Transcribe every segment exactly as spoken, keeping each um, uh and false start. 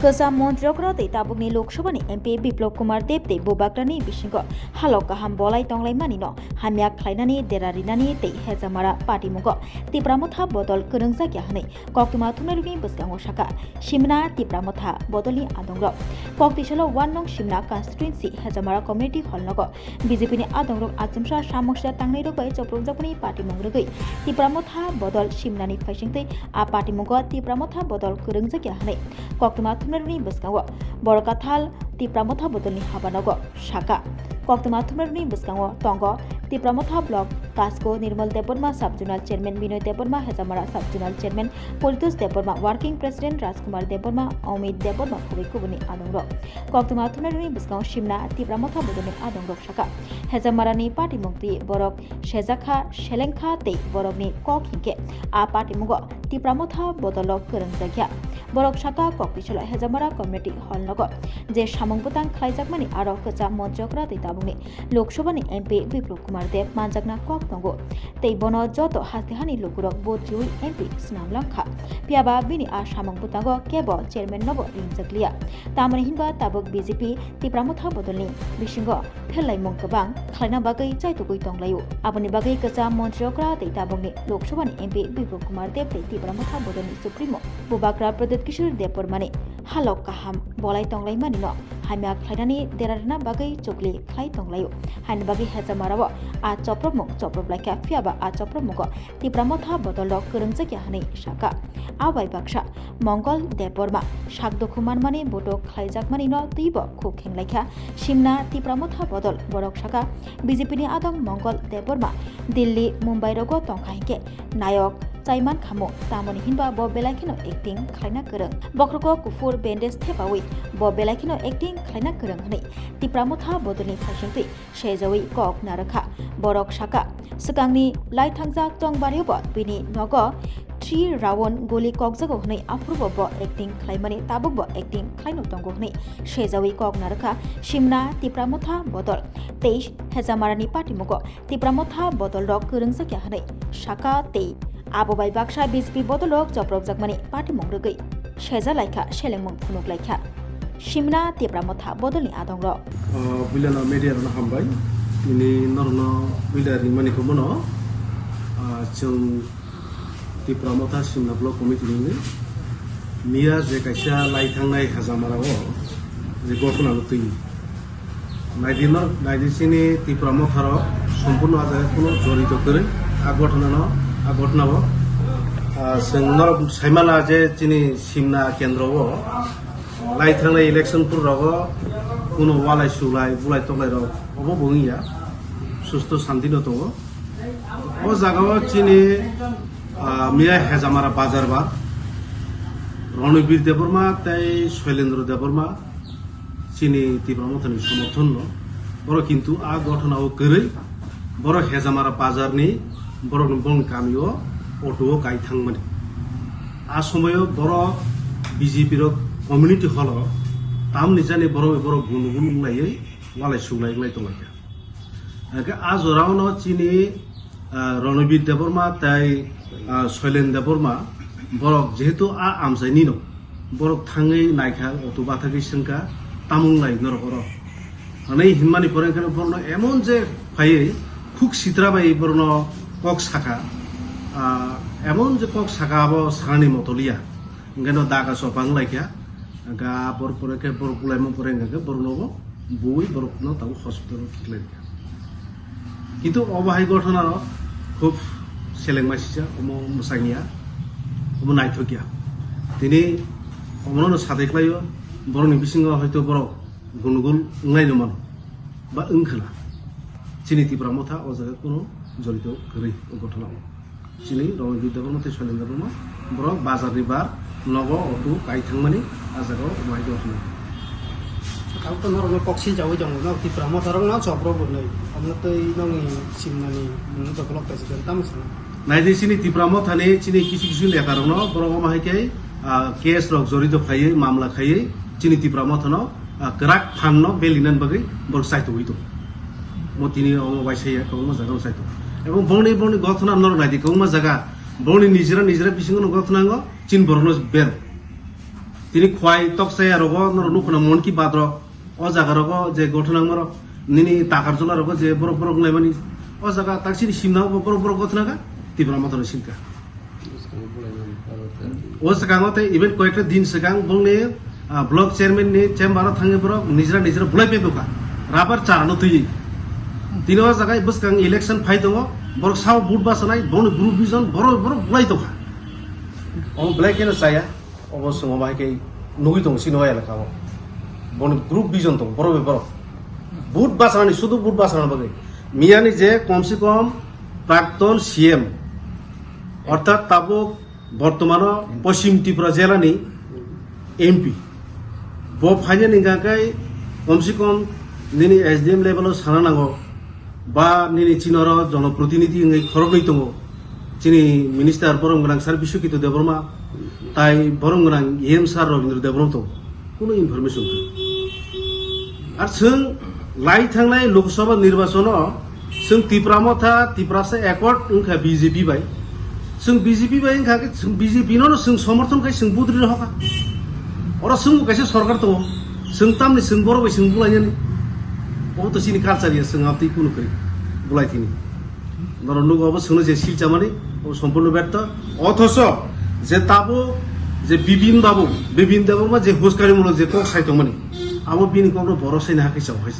Kwcham montri okra tei tabukni Lok Sabhani M P Biplab Kumar Deb tei Bubagrani bisingo halok kaham bolai tonglaimani no hamya khlainani dera rinani tei hejamara patimungo Tipra Motha bodol kwrwngjakya hwnwi koktwma thumnairokni bwskango sakha Simna Tipra Motha bodolni adongrok. Koktisalo one nong Simna constituency hejamara community hall nogo B J P ni adongrok achomsa samungsa tangnairok bai chopropjakmani patimung rwgwi Tipra Motha bodol Simnani phaisingtwi a patimungo Tipra Motha bodol kwrwngjakya hwnwi koktwma thumnairokni bwskango Borokathal Tipra Motha bodolni habanogo sakha. Koktwma thumnairokni bwskango tongo Tipra Motha block Kasko Nirmal Debbarma, sub zonal chairman Binoy Debbarma, Hejamara sub zonal chairman Poritosh Debbarma, working president Rajkumar Debbarma, Amit Debbarma khobwi kubuni adongrok. Koktwma thumnairokni bwskango Simna Tipra Motha bodolni adongrok sakha, Hejamarani patimung twi borok sejakha, selengkha tei borokni kok hinkhe a patimungo Tipra Motha bodolo kwrwngjakya. Borok sakha koktisalo Hejamara community hall nogo je samung bwtang khlaijakmani aro kwcham montri okra tei tabukni Lok Sabhani M P Biplab Kumar Deb manjakna kok tongo tei bono joto haste hani lukurok vote riwi M P swnam langkha. Phiyaba bini a samung bwtango kebo chairman nobo ringjak liya. Tamoni hinba tabuk B J P Tipra Motha bodolni bisingo pherlaimung kwbang khlaina bagwi chaitugwi tonglaio. Aboni bagwi kwcham montri okra tei tabukni Lok Sabhani M P Biplab Kumar Deb tei Tipra Motha bodolni supremo Bubagra Pradyot Kishore Debbarmani halok kaham bolai tonglaimani no hamya khlainani dera rwna bagwi chukli khlai tonglaio. Haini bagwi Hejamarao a chopropmung choprop laikha, phiyaba a chopropmungo Tipra Motha bodolrok kwrwngjakya hwnwi sakha. A bai baksa Mongol Debbarma sak dukhu manmani botok khlaijakmani no twibo khuk khenglaikha Simna Tipra Motha bodol. Borok sakha B J P ni adong Mongol Debbarma Delhi, Mumbai rogo tongkha hinkhe nayok chaiman khamu, tamoni hinba bo belai kheno acting khlaina kwrwng. Bokhrogo kuphur bandage thepawi bo belai kheno acting khlaina kwrwng hwnwi Tipra Motha bodolni phaisingtwi sejawi kok narwkha. Borok sakha, swkangni laithangjak chongbariobo bini nogo three round guli kokjago hwnwi, aphuru bo acting khlaimani tabukbo acting khlaino tongo hwnwi sejawi kok narwkha Simna Tipra Motha bodol. Tei Hejamarani patimungo Tipra Motha bodolrok kwrwngjakya hwnwi sakha tei abo bai baksa B J P bodolrok chopropjakmani patimung rwgwi sejalaikha, selengmung phunuklaikha Simna Tipra Motha bodolni adongrok. Ah, builano media rokno hambai. Tini norokno buila ringmani khe bono, ah, chwng Tipra Motha Simna Block Committee ni miya je kaisa lai thangnai Hajamara o je gothona no twi. Naidi no, naidi chini Tipra Motha rok sompurno a jaga kuno jorito kwrwi a gothona no, a gothona o. Ah, chwng norok saimala je chini Simna kendro o lai thangnai election pur rogo kuno walai sulai bulai toklai rok obo bo wngya, susto santino tongo. O jaga o chini, ah, miya Hejamara bazar ba Ronibir Debbarma tei Soilendra Debbarma chini Tipra Mothani somorthon no. Borok kintu a gothona o kwrwi borok Hejamara bazar ni borok ni bong kami o auto o kai thangmani. A somoyo borok B J P rok community hall o tamni jani borok bai borok gunu gunu wnglaiwi walai suglai wnglai tonglaikha. Hingke a jorao no chini, ah, Ronobir Debbarma tei, ah, Soilen Debbarma borok jehetu a amchaini no borok thangwi naikha auto bathagwi swngkha tamung lai norok oro. Hwnwi hinmani pore khe borokno emon je phaiwi khuk sitra bai borokno kok sakha, ah, emon je kok sakha abo sanani motoliya. Hingke no daga sopa wng laikha, hingke a borok pore khe borok bulaima pore hingke borokno bo bui borokno tabuk hospital o khiklai rikha. Kintu obo hai gothona rok khub selengma sijak, omo mwsangya, omo naithokya. Tini omono no sadai khlaio, borokni bisingo hoito borok gunugul wngnai no mano, ba wngkhwla. Chini Tipra Motha o jaga kuno jorito kwrwi o gothona o. Chini Ronojit Debbarma tei Soilen Debbarma borok bazar ni bar nogo auto kai thangmani a jaga o omo hai gothona. Tabuk to norokno kok silchawi tongo, norok Tipra Motha rokno chopro bwnwi. Omo tei nokni simnani, mm, develop kaisa khe tamo sana. Naidi chini Tipra Mothani chini kisu kisu neta rokno borok omo hai khe, ah, case rok jorito khaiwi, mamla khaiwi chini Tipra Mothano, ah, kwrak phan no belinan bagwi borok chaitugwi tongo. Mo tini omo bai saya kwbangma jaga o chaitok. Ebong bongni, bongni gothona norok naidi kwbangma jaga, bongni nijera, nijera bisingo no gothona ango, chini borokno bel. Tini khwai tok chaya rogo norok nukho na Mon Ki Baat rok, o jaga rogo je gothona wngma rok, nini takar jola rogo je borok borok wnglaimani, o jaga taksini simna bo borok borok gothona kha, Tipra Motha no silka. O swkango tei even koyekta din swkang bongni, ah, block chairman ni chamber o thangwi borok nijra nijra bulai pe bwkha, rubber chara no twiwi. Tini o jaga bwskang election phai tongo, borok sao vote bachanai, bongni group vision borok borok bulai tongkha. O belai kheno chaya. Obo chwng obo hai khe nugwi tongo chini o elaka o. Bono group vision tongo, borok bai borok. Vote bachanani, sudu vote bachanani bagwi. Miyani je kom se kom prakton C M, orthat tabuk bortomano Poschim Tripura jelani M P. Bo phainani hwnkha khe kom se kom nini S D M level o sana nango. Ba nini chini oro jonoprotinidhi wngwi khoroknwi tongo. Chini minister borom gwnang sir Biswakito Debbarma, tai borom gwnang E M sir Rabindra Debbarma tongo. Kuno information kwrwi. Ar chwng lai thangnai Lok Sabha nirbachon o chwng Tipra Motha, Tiprasa Accord wngkha B J P bai. Chwng B J P bai wngkha khe chwng B J P no no chwng somorthon khai chwng budri rohokha. Oro chwng bo kaisa sorkar tongo. Chwng tamni chwng borok bai chwng bulainani. Obo to chini culture ya, chwng abtwi kunu kwrwi bulai thini. Norok nugo obo chwngno je sil chamani, obo sompurno berto. Othoso je tabo je Bibin Babu, Bibin Debbarma je huskari mulo je kok sai tongmani, abo bini kokno borok sai na hakhe chao hai.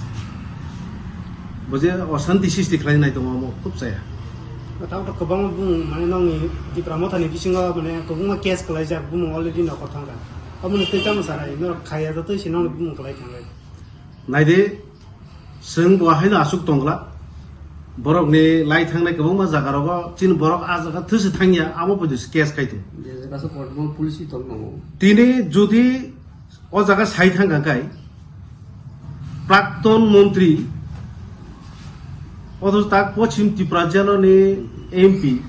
Bo je osanti sisti khlai nai tongo omo khub chaya. Tamo to kwbangma bumung mane nokni Tipra Mothani bisingo mane kwbangma case kwlaijak, bumung already nokol thangkha. Aboni twi tamo sanai, norok khaiya jotoi se nokni bumung kwlai thanglai. Naidi, chwng bo haino aswk tongla. Borokni lai thangnai kwbangma jaga rogo chini borok a jaga thwswi thangya, amo poito se case khai tongo. Je jaga se court bo police tong tongo. Tini jodi o jaga sai thangkha khai, prakton montri, othocho tak Poschim Tipra jeloni M P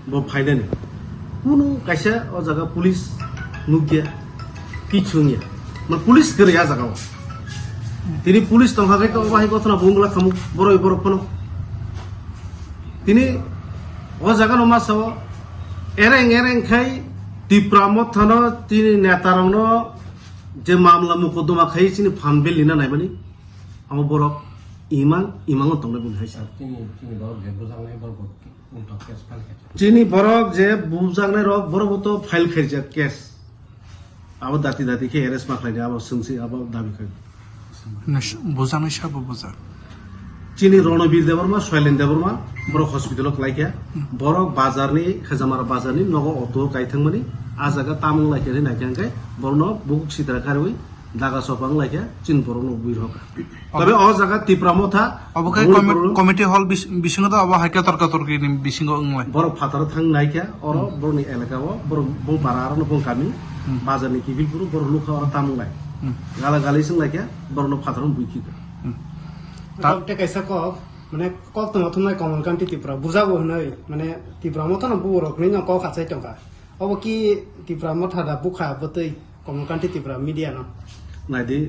bo phainani. Kunu kaisa o jaga police nukya, kichungya. Ma police kwrwi a jaga o. Tini police tongkha khai obo hai gothona bumla khamu boroi borok phano. Tini o jaga no ma sao ereng ereng khai Tipra Mothano tini neta rokno je mamla mokoddoma khai chini phan bel nina naimani, amo borok imang, imango tongnai bini hai sa. Chini, chini borok je bujaknai borok bo wngtok case file khaijak. Chini borok je bujaknai rok, borok bo to file khaijak case. Abo dati dati khe arrest ma khlaidi, abo swngsi, abo dabi khai. Bujaknai sabo bujak. Chini Ronobir Debbarma, Soilen Debbarma, borok hospital o kwlai kha. Hmm. Borok bazar ni, Khajamara bazar ni nogo auto o kai thangmani, a jaga tamung lai khe nai khe hwnkhe borokno bukuk sitra karwi daga sopa wng lai khe chini borokno bui rw kha. Obo Tabe o jaga Tipra Motha, obo khe boni komi-, borok committee hall bis-, bisingo do obo hai khe torka torki ni bisingo wng lai. Borok phataro thang nai khe oro Hmm. borokni elaka o, borok bong para aro no bong kami, Hmm. bazar ni kiphil phuru borok nukha oro tamung lai. Hmm. Gala gali swng lai khe borokno phataro bui khi kha. Hmm. Ta- Tei kaisa kok, mane kok tongma thumnai Komal Kanti Tripura, bujabo hwnwi, mane Tipra Mothano buborok hinwi no kok achai tongkha. Obo ki Tipra Motha da bukha bwtwi Komal Kanti Tripura media no? Naidi,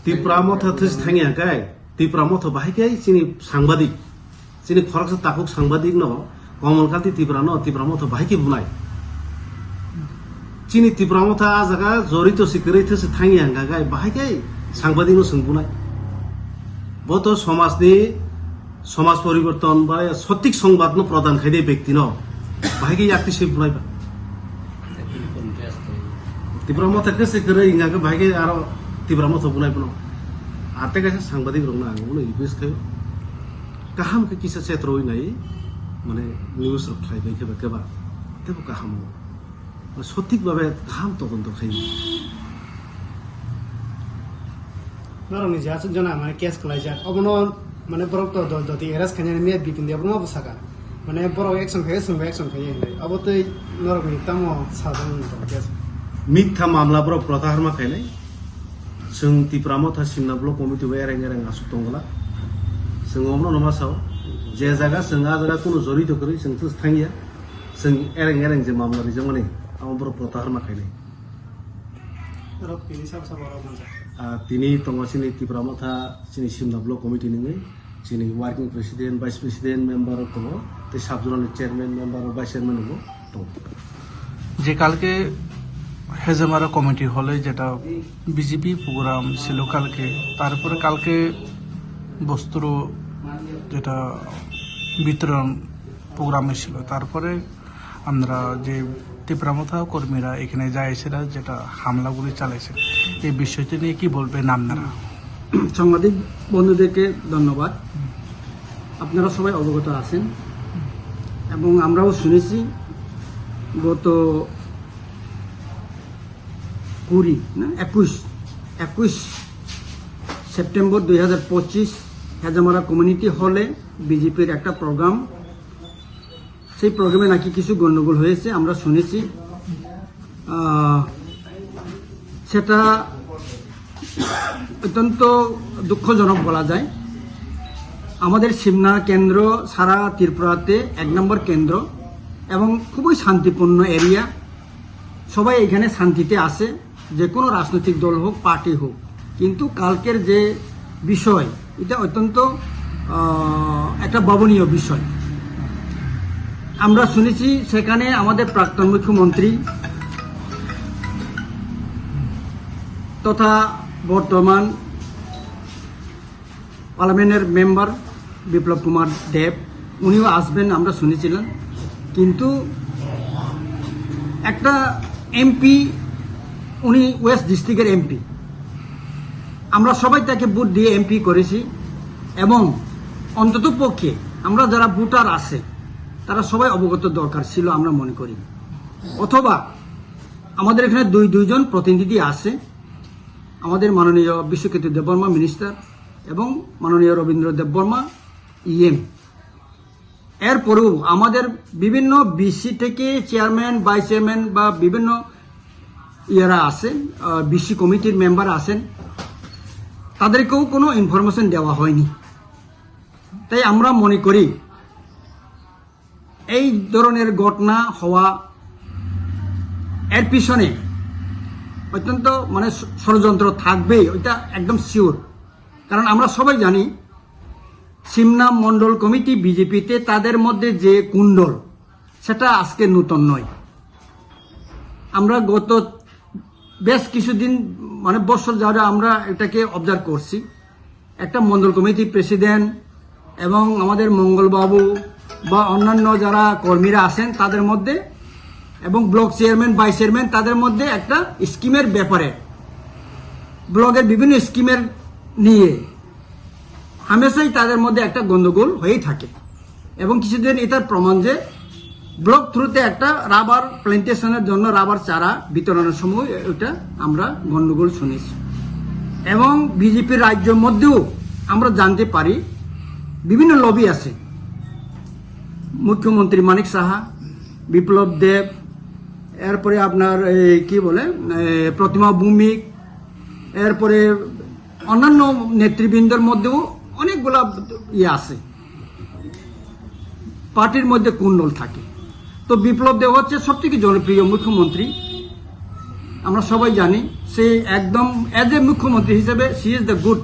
Tipra Motha thwis thangya kai, Tipra Motha bahai kai chini sangbadik, chini khoroksa takhuk sangbadik no Komal Kanti Tripura no Tipra Motha bahai khe bunai. Chini Tipra Motha a jaga jorito se kwrwi thwis thangya hwnkha kai bahai kai sangbadik no swng bunai. Bo to somajni Somaj poriborton ba sotik songbat no prodhan khaide bekti no bahai khe yakti se bunai ba. Tipra Motha khe se kwrwi wngya khe bahai khe aro Tipra Motha bunai bono. Ate kaisa sangbadik rok no ang bono request khayo. Kaham khe kisa chetroi nai mane news rok khlai bai khe ba khe ba. Tebo kaham o. Sotik babe kaham todonto khai. Norokni je aswk jona mane case kwlaijak, obono mane borok to do-, doti arrest khainani miya Bipin Debbarma bo saka. Mane borok action khai, chwngbo action khai hinwi. Abo tei norokni tamo sajak nang tong case. Mitha mamla borok protahar ma khainai. Chwng Tipra Motha Simna Block Committee bo ereng ereng aswk tongla. Chwng omono ma sao. Je jaga chwng a jaga kunu jorito kwrwi chwng thus thangya. Chwng ereng ereng je mamla rijak mani, amo borok protahar ma khainai. Borok tini sabo sabo rok manjak. Ah, tini tongo chini Tipra Motha, chini Simna Block Committee ni wngwi, chini Working President, Vice President, member rok tongo, tei Sub Zonal ni Chairman, member rok, Vice Chairman rok tongo. Je kalke Hezamara committee হলে যেটা BJP programme ছিল কালকে, তারপরে কালকে বস্ত্র যেটা বিতরণ প্রোগ্রামে ছিল, তারপরে আমরা যে তিপ্রামথা কর্মীরা এখানে যায়, এসেরা যেটা হামলাগুলি চালাইছে, এই বিষয়টি নিয়ে কি বলবেন আপনারা? সাংবাদিক বন্ধুদেরকে ধন্যবাদ। আপনারা সবাই অবগত আছেন এবং আমরাও শুনেছি গত কুড়ি না একুশ, একুশ সেপ্টেম্বর দুই হাজার পঁচিশ হেজামারা কমিউনিটি হলে বিজেপির একটা প্রোগ্রাম। সেই প্রোগ্রামে নাকি কিছু গণ্ডগোল হয়েছে, আমরা শুনেছি। আহ, সেটা অত্যন্ত দুঃখজনক বলা যায়। আমাদের সিমনা কেন্দ্র সারা ত্রিপুরাতে এক নম্বর কেন্দ্র এবং খুবই শান্তিপূর্ণ এরিয়া। সবাই এখানে শান্তিতে আছে, যে কোনো রাজনৈতিক দল হোক, পার্টি হোক। কিন্তু কালকের যে বিষয়, এটা অত্যন্ত, আহ, একটা ভাবনীয় বিষয়। আমরা শুনেছি সেখানে আমাদের প্রাক্তন মুখ্যমন্ত্রী তথা বর্তমান পার্লামেন্টের মেম্বার বিপ্লব কুমার দেব, উনিও আসবেন আমরা শুনেছিলাম। কিন্তু একটা এমপি, উনি ওয়েস্ট ডিস্ট্রিক্টের এমপি, আমরা সবাই তাকে ভোট দিয়ে এমপি করেছি এবং অন্তত পক্ষে আমরা যারা ভোটার আছে তারা সবাই অবগত দরকার ছিল আমরা মনে করি। অথবা আমাদের এখানে দুই দুইজন প্রতিনিধি আছে, আমাদের মাননীয় বিশ্বকেতু দেববর্মা মিনিস্টার এবং মাননীয় রবীন্দ্র দেববর্মা ইএম। এরপরেও আমাদের বিভিন্ন বিসি থেকে চেয়ারম্যান, ভাইস চেয়ারম্যান বা বিভিন্ন ইয়ারা আছে, বিসি কমিটির মেম্বার আছেন, তাদেরকেও কোনো ইনফরমেশন দেওয়া হয়নি। তাই আমরা মনে করি এই ধরনের ঘটনা হওয়া, এর পিছনে অত্যন্ত মানে ষ- ষড়যন্ত্র থাকবেই, ওইটা একদম শিওর। কারণ আমরা সবাই জানি সিমনা মণ্ডল কমিটি বিজেপিতে তাদের মধ্যে যে কুণ্ডল, সেটা আজকে নতুন নয়। আমরা গত বেশ কিছুদিন, মানে বছর ধরে আমরা এটাকে অবজার্ভ করছি। একটা মণ্ডল কমিটি প্রেসিডেন্ট এবং আমাদের মঙ্গলবাবু বা অন্যান্য যারা কর্মীরা আছেন তাদের মধ্যে এবং ব্লক চেয়ারম্যান, ভাইস চেয়ারম্যান, তাদের মধ্যে একটা স্কিমের ব্যাপারে, ব্লকের বিভিন্ন স্কিমের নিয়ে হামেশাই তাদের মধ্যে একটা গন্ডগোল হয়েই থাকে। এবং কিছুদিন এটার প্রমাণ যে ব্লক থ্রুতে একটা রাবার প্ল্যান্টেশনের জন্য রাবার চারা বিতরণের সময় এটা আমরা গন্ডগোল শুনেছি। এবং বিজেপির রাজ্যের মধ্যেও আমরা জানতে পারি বিভিন্ন লবি আছে, মুখ্যমন্ত্রী মানিক সাহা, বিপ্লব দেব, এরপরে আপনার এই কি বলে, এ, প্রতিমা ভৌমিক, এরপরে অন্যান্য নেতৃবৃন্দর মধ্যেও অনেকগুলা ইয়ে আছে, পার্টির মধ্যে কুণ্ডল থাকে। তো বিপ্লব দেব হচ্ছে সব থেকে জনপ্রিয় মুখ্যমন্ত্রী, আমরা সবাই জানি। সে একদম অ্যাজ এ মুখ্যমন্ত্রী হিসেবে সি ইজ দ্য গুড।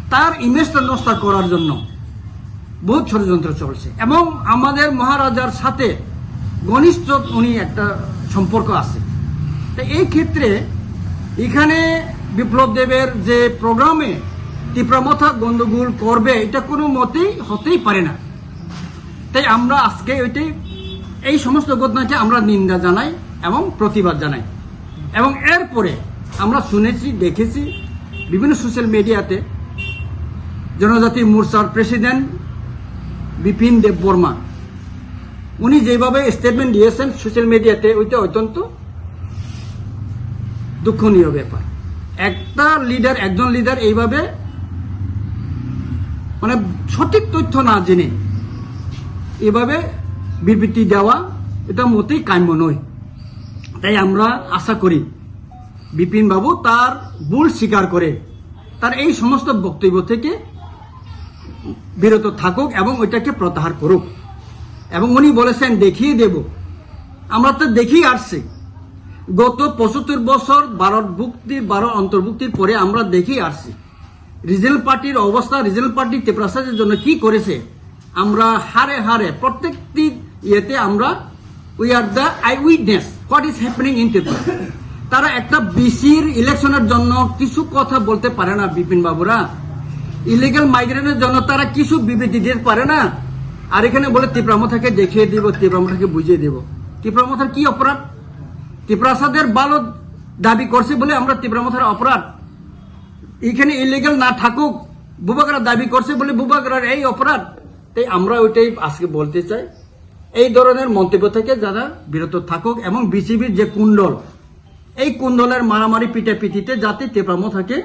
তার ইমেজটা নষ্ট করার জন্য বহুত ষড়যন্ত্র চলছে এবং আমাদের মহারাজার সাথে ঘনিষ্ঠ উনি একটা সম্পর্ক আছে। তো এই ক্ষেত্রে এখানে বিপ্লব দেবের যে প্রোগ্রামে তিপ্রামথা গন্ডগোল করবে, এটা কোনো মতেই হতেই পারে না। তাই আমরা আজকে ওইটাই, এই সমস্ত ঘটনাকে আমরা নিন্দা জানাই এবং প্রতিবাদ জানাই। এবং এরপরে আমরা শুনেছি, দেখেছি বিভিন্ন সোশ্যাল মিডিয়াতে জনজাতি মোর্চার প্রেসিডেন্ট বিপিন দেববর্মা, উনি যেভাবে স্টেটমেন্ট দিয়েছেন সোশ্যাল মিডিয়াতে, ওইটা অত্যন্ত দুঃখনীয় ব্যাপার। একটা লিডার, একজন লিডার এইভাবে মানে সঠিক তথ্য না জেনে এভাবে বিবৃতি দেওয়া, এটা মোটেই কাম্য নয়। তাই আমরা আশা করি বিপিন বাবু তার ভুল স্বীকার করে তার এই সমস্ত বক্তব্য থেকে বিরত থাকুক এবং ওইটাকে প্রত্যাহার করুক। এবং উনি বলেছেন, "দেখিয়ে দেব।" আমরা তো দেখেই আসছি, গত পঁচাত্তর বছর ভারত ভুক্তির, ভারত অন্তর্ভুক্তির পরে আমরা দেখেই আসছি রিজনাল পার্টির অবস্থা, রিজনাল পার্টি ত্রিপুরা রাজ্যের জন্য কি করেছে। আমরা হাড়ে হাড়ে প্রত্যেকটি ইয়েতে আমরা, we are the eye witness। What is happening in Tripura? তারা একটা বিসির ইলেকশনের জন্য কিছু কথা বলতে পারে না বিপিন বাবুরা। ইলিগাল মাইগ্রেন্টের জন্য তারা কিছু বিবৃতি দিতে পারে না। আর এখানে বলে তিপ্রা মথাকে দেখিয়ে দিব, তিপ্রা মথাকে বুঝিয়ে দিব। তিপ্রা মথার কি অপরাধ? তিপ্রাসাদের ভালো দাবি করছে বলে আমরা তিপ্রা মথার অপরাধ? এখানে ইলিগাল না থাকুক, বুবাগরা দাবি করছে বলে বুবাগরার এই অপরাধ? তাই আমরা ওইটাই আজকে বলতে চাই। এই ধরনের মন্তব্য থেকে যারা বিরত থাকুক এবং বিসিবির যে কুণ্ডল, এই কুণ্ডলের মারামারি পিটাপিটিতে যাতে তিপ্রা মথাকে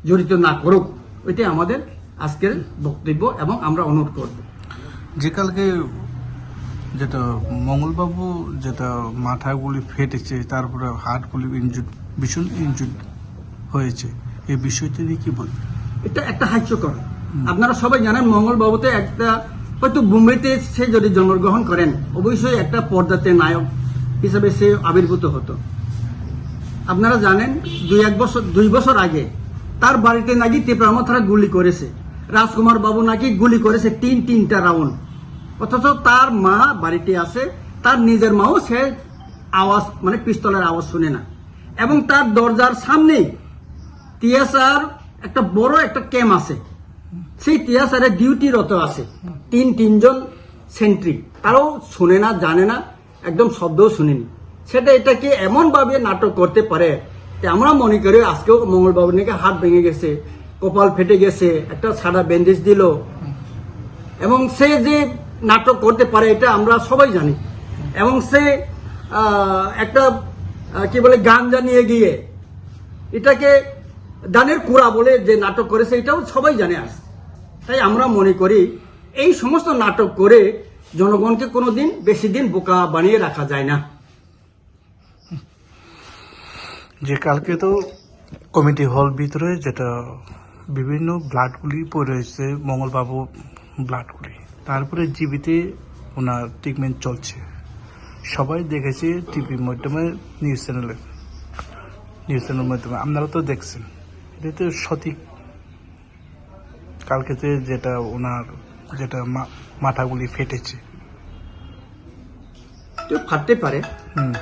জড়িত না করুক, ওইটাই আমাদের আজকের বক্তব্য এবং আমরা অনুরোধ করব। যে কালকে যেটা মঙ্গলবাবু যেটা মাথাগুলি ফেটেছে, তারপরে হার্টগুলি ইনজুর্ড, ভীষণ ইনজুর্ড হয়েছে, এই বিষয়টি নিয়ে কি বলবেন? এটা একটা হাস্যকর। আপনারা সবাই জানেন, মঙ্গলবাবুতে একটা, হয়তো মুম্বাইতে সে যদি জন্মগ্রহণ করেন, অবশ্যই একটা পর্দাতে নায়ক হিসেবে সে আবির্ভূত হতো। আপনারা জানেন, দুই এক বছর দুই বছর আগে তার বাড়িতে নাকি তিপ্রা মথারা গুলি করেছে। রাজকুমার বাবু নাকি গুলি করেছে তিন তিনটা রাউন্ড, অথচ তার মা বাড়িতে আছে। তার নিজের মাও সে আওয়াজ, মানে পিস্তলের আওয়াজ শুনে না। এবং তার দরজার সামনেই টিএসআর একটা বড় একটা ক্যাম্প আছে। সেই টিএসআর এ ডিউটিরত আছে তিন তিনজন সেন্ট্রি। তারাও শুনে না, জানে না, একদম শব্দও শুনেনি। সেটা এটাকে এমনভাবে নাটক করতে পারে যে আমরা মনে করি আজকেও মঙ্গলবাবুর নাকি হাত ভেঙে গেছে, কপাল ফেটে গেছে, একটা সাদা ব্যান্ডেজ দিল। এবং সে যে নাটক করতে পারে এটা আমরা সবাই জানি। এবং সে আহ, একটা আহ, কি বলে, গান জানিয়ে গিয়ে এটাকে দানের কুড়া বলে যে নাটক করেছে, এটাও সবাই জানে। আজ তাই আমরা মনে করি এই সমস্ত নাটক করে জনগণকে কোনোদিন বেশি দিন বোকা বানিয়ে রাখা যায় না। যে কালকে তো কমিটি হল ভিতরে যেটা বিভিন্ন ব্লাডগুলি পড়ে রয়েছে, মঙ্গলবাবু ব্লাডগুলি, তারপরে জিবিতে ওনার ট্রিটমেন্ট চলছে। সবাই দেখেছে টিভির মাধ্যমে, নিউজ চ্যানেলে, নিউজ চ্যানেলের মাধ্যমে, আপনারা তো দেখছেন। এটা তো সঠিক। কালকে যে যেটা ওনার যেটা মা- মাথাগুলি ফেটেছে। তো ফাটতে পারে। হুম।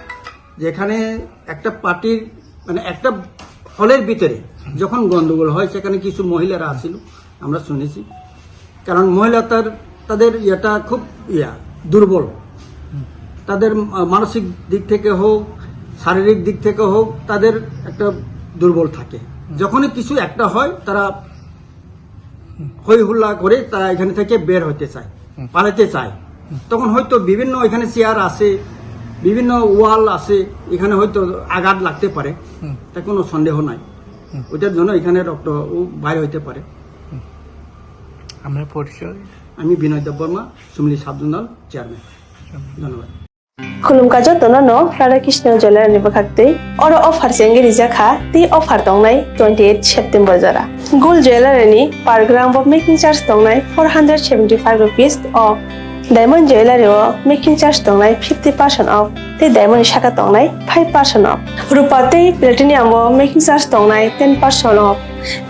যেখানে একটা পার্টির, মানে একটা হলের ভিতরে যখন গন্ডগোল হয়, সেখানে কিছু মহিলারা আসিল, আমরা শুনেছি। কারণ মহিলা তার, তাদের ইয়েটা খুব ইয়া, দুর্বল। তাদের আহ, মানসিক দিক থেকে হোক, শারীরিক দিক থেকে হোক, তাদের একটা দুর্বল থাকে। যখনই কিছু একটা হয়, তারা হই হুল্লা করে তারা এখানে থেকে বের হতে চায়, পালাতে চায়। তখন হয়তো বিভিন্ন এখানে চেয়ার আছে, বিভিন্ন ওয়াল আছে, এখানে হয়তো আঘাত লাগতে পারে, তা কোনো সন্দেহ নাই। ওইটার জন্য এখানে রক্ত ও বাইর হইতে পারে। আমরা পরিচয়। আমি বিনয় দেববর্মা, সুমলি সাব জোনাল চেয়ারম্যান। ধন্যবাদ। Khulumkha jotono no Radha Krishna Jewellery ni bwkhak twi. Oro offer se wngwi rijak kha, tei offer tongnai twenty eight September jora. Gold Jewellery ni per gram bo making charge tongnai four hundred seventy five rupees off. Diamond Jewellery o making charge tongnai fifty percent off. Tei diamond ni saka tongnai five percent off. Rupa tei platinum o making charge tongnai ten percent off.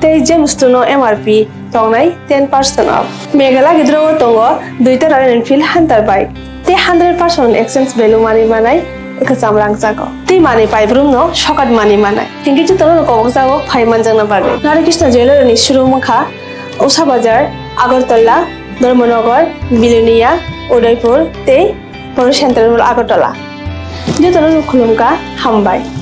Tei gems two no M R P tongnai ten percent off. Meghalaya gidro o tongo duita Royal Enfield Hunter bike. Tei hundred percent exchange value manwi manai kwcham rangchago. Tei manwi paibrum no sokat manwi manai. Hinkhe jotono no kobokjago phai manjakna bagwi. Radha Krishna Jewellery ni showroom wngkha Usha Bazar, Agartala, Dharmanagar, Bilonia, Udaipur tei Poro Central Mall Agartala. Jotono no khulumkha, hambai.